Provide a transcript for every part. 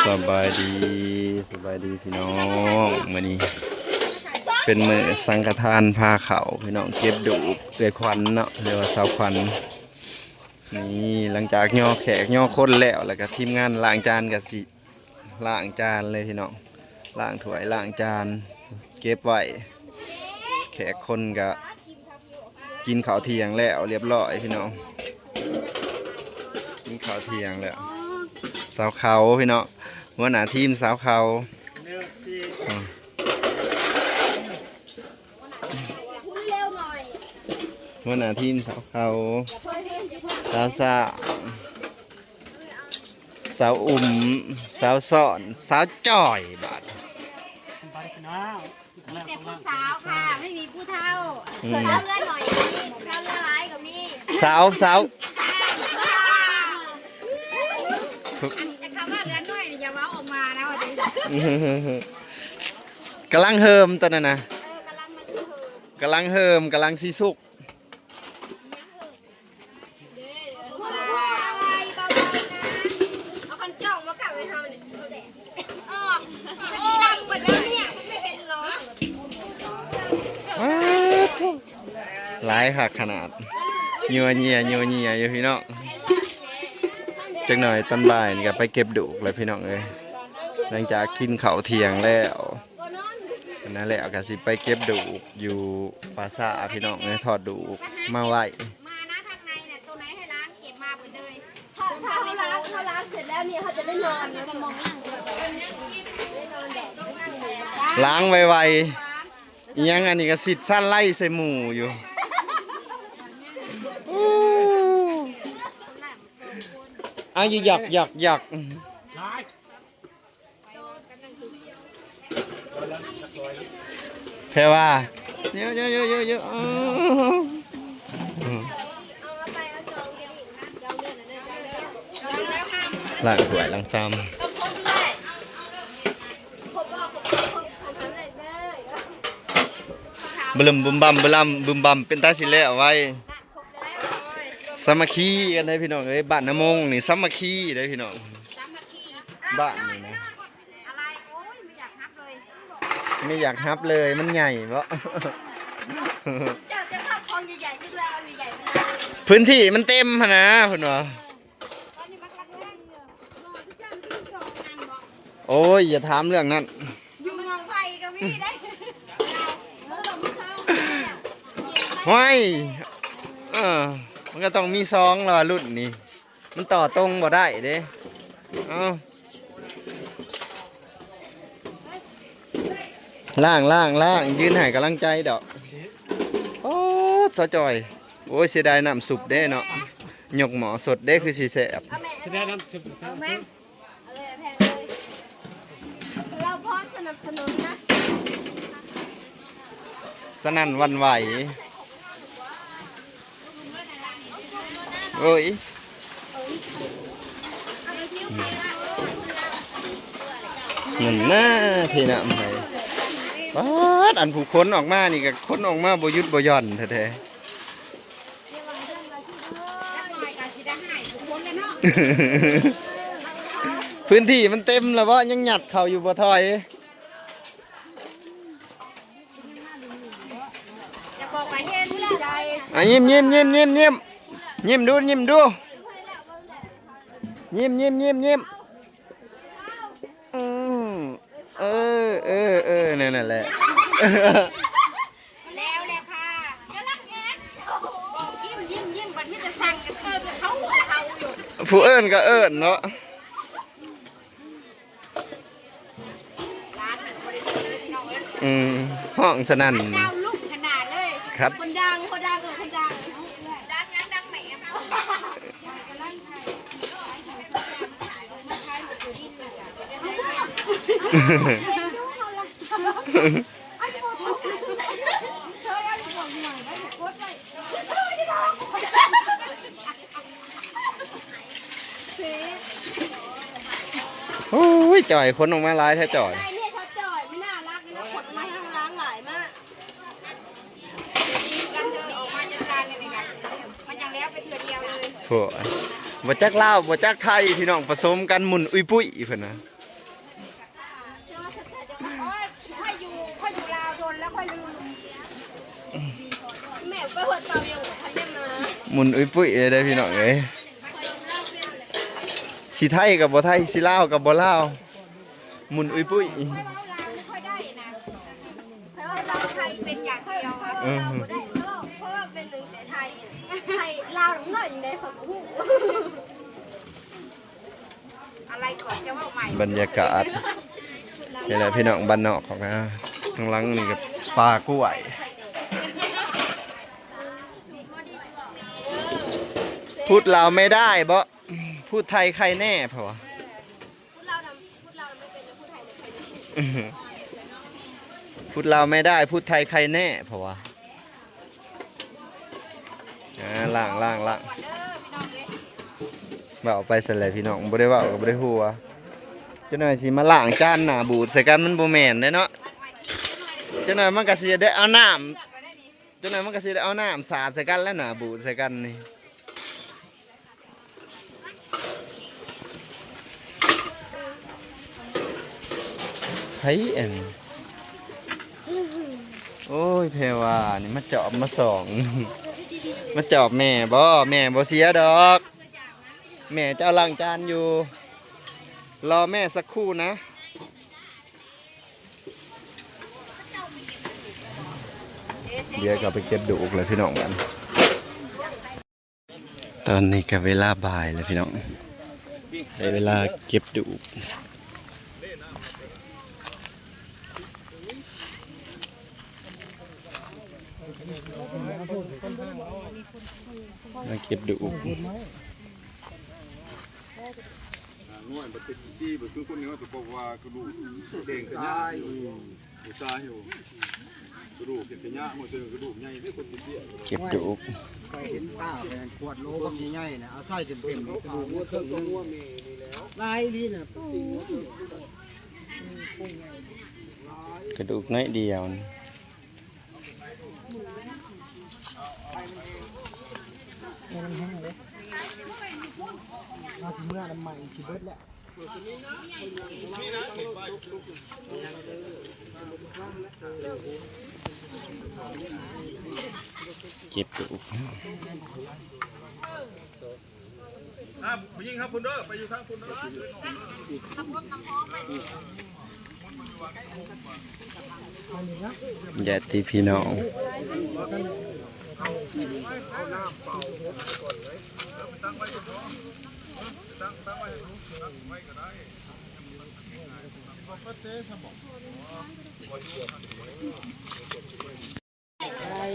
ສະບາຍດີ ສະບາຍດີພີ່ນ້ອງ ມື້ນີ້ເປັນມື້ສັງຄະທານພາເຂົ້າພີ່ນ້ອງ ເກັບດູບເອື້ອຍຂວັນເນາະ ຫຼືວ່າສາວຂວັນ. ນີ້ ຫຼັງຈາກຍໍແຂກຍໍຄົນແລ້ວ ແລ້ວກະທີມງານລ້າງຈານກະຊິລ້າງຈານເລີຍພີ່ນ້ອງ ລ້າງຖ້ວຍລ້າງຈານເກັບໄວ້ ແຂກຄົນກະ ກິນເຂົ້າທ່ຽງແລ້ວຮຽບຮ້ອຍພີ່ນ້ອງ ກິນເຂົ້າທ່ຽງແລ້ວ ສາວເຂົາພີ່ນ້ອງ ຫົວໜ້າທີມສາວເຂົາ ອືມ ຫົວໜ້າທີມສາວເຂົາ ສາວສາ ສາວອຸ້ມ ສາວສອນ ສາວຈ້ອຍ ບາດ ມີແຕ່ຜູ້ສາວຄ່ະ ໄມ່ມີຜູ້ເຖົ້າ ອືມ ເທື່ອເຮືອໜ້ອຍກໍມີ ເທື່ອເຮືອຫຼາຍກໍມີ ສາວ ສາວ ອັນ ຄຳວ່າເຮືອໜ້ອຍນີ້ຢ່າເວົ້າອອກມານະ ວ່າຈັ່ງ ກຳລັງເຮີມຕອນນັ້ນນະ ເອີ ກຳລັງມັນຊິເຮີມ ກຳລັງເຮີມ ກຳລັງຊິສຸກ. ເອົາຄັນຈ້ອງມາກັບໃຫ້ເຮົານີ້ ອອກ ອອກ ດຳໝົດແລ້ວເນຍ ໄມ່ເຫັນເນາະ ປາດໂທ້ ຫຼາຍຄັກຂະໜາດ ຍົວເຍຍ ຍົວເຍຍຢູ່ພີ່ນ້ອງ. ຈັກໜ້ອຍຕອນບ່າຍນີ້ກໍໄປເກັບດູກແລ້ວພີ່ນ້ອງເອີຍ ຫຼັງຈາກກິນເຂົ້າທ່ຽງແລ້ວ ອັນນັ້ນແຫຼະ ກໍຊິໄປເກັບດູກຢູ່ປ່າຊ້າພີ່ນ້ອງເອີຍ ທອດດູກມາໄວ້ ມານະທາງໃນນະ ໂຕໃດໃຫ້ລ້າງເກັບມາເບິດເລີຍ ຖ້າ ຖ້າເຮົາລ້າງ ເຮົາລ້າງເສັດແລ້ວນີ້ ເຮົາຈະໄດ້ນອນນະ ໄດ້ນອນແບບ ລ້າງໄວໆ ອີ່ຫຍັງອັນນີ້ກໍສິດຊັ້ນໄລ່ໃສ່ໝູ່ຢູ່ ອາ ຢູ່ຢອກ ຢອກ ຢອກ. ແພວາ ເຍາະໆໆໆ ເອີ ລ້າງຖ້ວຍລ້າງຊາມ ບຶມບຶມບຳ ບຶມບຳ ບຶມບຳ ເປັນຕາຊິແລ້ວໄວ. ສາມັກຄີກັນເດ້ພີ່ນ້ອງເອີຍ ບ້ານນາມົງນີ້ສາມັກຄີເດ້ພີ່ນ້ອງ ສາມັກຄີ ບ້ານນີ້ນະ ອາໄລ ໂອ້ຍ ບໍ່ຢາກຮັບເລີຍ ບໍ່ຢາກຮັບເລີຍ ມັນໃຫຍ່ເບາະ ເຈົ້າຈະຮັບຂອງໃຫຍ່ໆ ຄືເອົາໃຫຍ່ໆ ພື້ນທີ່ມັນເຕັມຫັ້ນນະ ເພິ່ນວ່າ ໂອ້ຍ ຢ່າຖາມເລື່ອງນັ້ນ ຢູ່ເມືອງໄຜ່ກໍມີໄດ໋ ຫ້ວຍ ເອີ ມັນກໍຕ້ອງມີສອງແລ້ວ ລຸ້ນນີ້ ມັນຕໍ່ຕົງບໍ່ໄດ້ເດ້ ເອົ້າ ລ້າງ ລ້າງ ລ້າງ ຢືນໃຫ້ກຳລັງໃຈດອກ ໂອ້ ສາວຈ້ອຍ ໂອ້ຍ ເສຍດາຍນ້ຳຊຸບເດ້ເນາະ ຍົກໝໍ້ສົດເດ້ ຄືຊິແຊບ ເສຍດາຍນ້ຳຊຸບ ເອົາແມ່ ເອົາເລີຍ ແພງເລີຍ ເຮົາພ້ອມສະໜັບສະໜູນນະ ສະໜັ່ນຫວັ່ນໄຫວ ໂອ້ຍ ນັ້ນນະ ເທນ້ຳໃສ່ ປາດ ອັນຜູ້ຂົນອອກມານີ້ກໍຂົນອອກມາບໍ່ຢຸດບໍ່ຢ່ອນແທ້ໆ ພື້ນທີ່ມັນເຕັມແລ້ວເບາະ ຍັງຍັດເຂົ້າຢູ່ບໍ່ຖອຍ ຢາກບອກໃຫ້ເຫັນໃຈ ອ່ະ ຍິ້ມໆໆໆ ຍິ້ມ ຍິ້ມດູ ຍິ້ມດູ ຍິ້ມໆໆໆ ອືມ ເອີ ເອີ ເອີ ນັ້ນ ນັ້ນແຫຼະ ແລ້ວແຫຼະຄ່ະ ຍິ້ມ ຍິ້ມ ຍິ້ມ ບັດມີແຕ່ສັ່ງ ກໍເອີ້ນເຂົາ ເຂົາຢູ່ ຜູ້ເອີ້ນກໍເອີ້ນເນາະ ອືມ ຮ້ອງສະໜັ່ນ ເຈົ້າລຸກຂະໜາດເລີຍ ຄັດ ຄົນດັງ ຄົນດັງ ເອີ ຄົນດັງ ດັງຫຍັງ ດັງແໝ ໂອ້ຍ ຈ່ອຍ ຄົນອອກມາຫຼາຍແທ້ຈ່ອຍ ໂອ້ຍ ບໍ່ຈັກລາວ ບໍ່ຈັກໄທ ພີ່ນ້ອງ ປະສົມກັນໝຸ່ນອຸ້ຍປຸ້ຍ ເພິ່ນວ່າ. ໝຸ່ນອຸ້ຍປຸ້ຍເລີຍເດີພີ່ນ້ອງເອີຍ. ຊິໄທກໍບໍ່ໄທ ຊິລາວກໍບໍ່ລາວ ໝຸ່ນອຸ້ຍປຸ້ຍ. ເອີ ເພາະວ່າເປັນໜັງແຕ່ໄທ ໄທລາວໜ້ອຍຈັ່ງໃດຂ້ອຍບໍ່ຮູ້. ບັນຍາກາດ ນີ້ແຫຼະພີ່ນ້ອງ ບ້ານນອກຂອງເຮົາ. ທາງຫຼັງນີ້ກໍປ່າກ້ວຍ. ພູດລາວໄມ່ໄດ້ບໍ? ພູດໄທໄຄແນ່ ເພາະວ່າ ພູດລາວໄມ່ໄດ້ ພູດໄທໄຄແນ່ ເພາະວ່າ ອ່າ ລ້າງ ລ້າງ ລ້າງ ເວົ້າໄປຊັ້ນແຫຼະພີ່ນ້ອງ ບໍ່ໄດ້ເວົ້າກໍບໍ່ໄດ້ຫົວ. ຈັກໜ້ອຍຊິມາລ້າງຈານໜ້າບູດໃສ່ກັນ ມັນບໍ່ແມ່ນເດ້ເນາະ. ຈັກໜ້ອຍມັນກໍຊິໄດ້ເອົານ້ຳ ຈັກໜ້ອຍມັນກໍຊິໄດ້ເອົານ້ຳສາດໃສ່ກັນແລ້ວ ໜ້າບູດໃສ່ກັນນີ້. ໃຜອັນ ໂອ້ຍ ແພວານີ້ມາຈອບມາສ່ອງ ມາຈອບແມ່ບໍ? ແມ່ບໍ່ເສຍດອກ ແມ່ຈະເອົາລ້າງຈານຢູ່. ລໍແມ່ສັກຄູ່ນະ. ດຽວກໍໄປເກັບດູກແລ້ວພີ່ນ້ອງບັດ. ຕອນນີ້ກໍເວລາບ່າຍແລ້ວພີ່ນ້ອງ ໄດ້ເວລາເກັບດູກ ມາເກັບດູກ. ນ້ອຍ ບັດຕິດຊີ ບັດຄືຄົນນີ້ ເຂົາບອກວ່າກະດູກເດ້ງ ຊາຍ ຊາຍ ກະດູກເປັນຂະຍະ ຫົວເຊິ່ງກະດູກໃຫຍ່ເດ້ ຄົນຕິດເສຍ ເກັບດູກ. ຂ້ອຍເຫັນປາແມ່ນຂວດໂລບັກໃຫຍ່ໆນະ ເອົາໃສ່ເຕັມໆ ກະດູກມັນເຄິ່ງໜຶ່ງ ຫຼາຍອີ່ຫຼີນະ ກະດູກໜ້ອຍດຽວ. ເອົາຊິເມືອນຳໃໝ່ ຊິເບິດແລ້ວ. ເກັບໂຕ ອ່າ ຜູ້ຍິງຮັບພຸ້ນເດີ ໄປຢູ່ທາງພຸ້ນເດີ ຍາດຕິພີ່ນ້ອງ.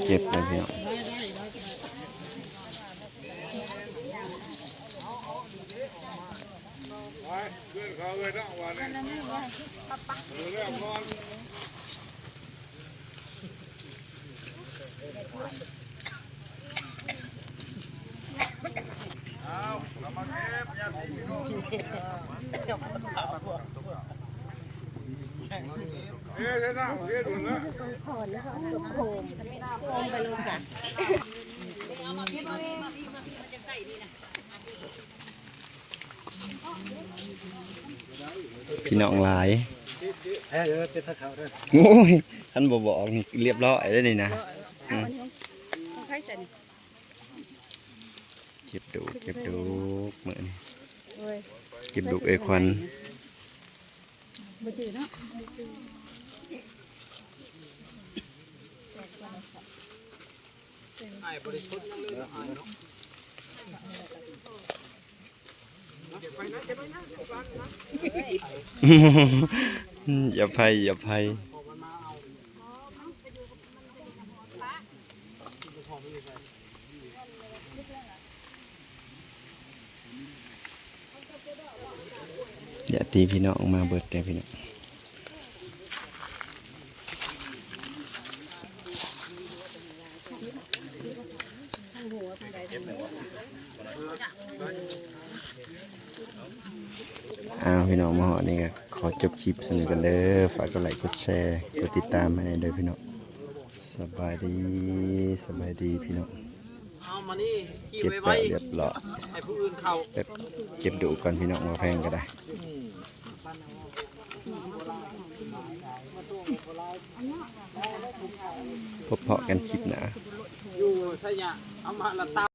ເກັບໄປພີ່ນ້ອງ. ພີ່ນ້ອງຫຼາຍ ເອີ ເອີ ເປັນພາເຂົາເດີ. ໂອ້ຍ ຄັນບໍ່ບອກນີ້ລຽບຮ້ອຍເດ້ນີ້ນະ. ເອີ ເກັບດູກ ເກັບດູກ ມື້ນີ້ ເກັບດູກເອື້ອຍຂວັນ. ບໍ່ຈື່ເນາະ ອ້າຍບໍ່ໄດ້ສົນຫຍັງເລີຍເນາະ ອ້າຍເນາະ. ຢ່າໄພ ຢ່າໄພ. ຍາດຕິພີ່ນ້ອງມາເບິດເດ້ພີ່ນ້ອງ. ອ້າວ ພີ່ນ້ອງ ມາຮອດນີ້ກໍຂໍຈົບຄລິບສ່ຳນີ້ກ່ອນເດີ. ຝາກກົດໄລກົດແຊ ກົດຕິດຕາມໃຫ້ແດ່ເດີພີ່ນ້ອງ. ສະບາຍດີ ສະບາຍດີພີ່ນ້ອງ. ເອົາມານີ້ ເກັບແລ້ວລຽບຮ້ອຍ ໃຫ້ຜູ້ອື່ນເຂົ້າ ເກັບດູກ່ອນພີ່ນ້ອງ ບໍ່ແພງກໍໄດ້. ພົບພໍ້ກັນຄລິບໜ້າ. ໄຊຍະ ເອົາມາລະຕຳ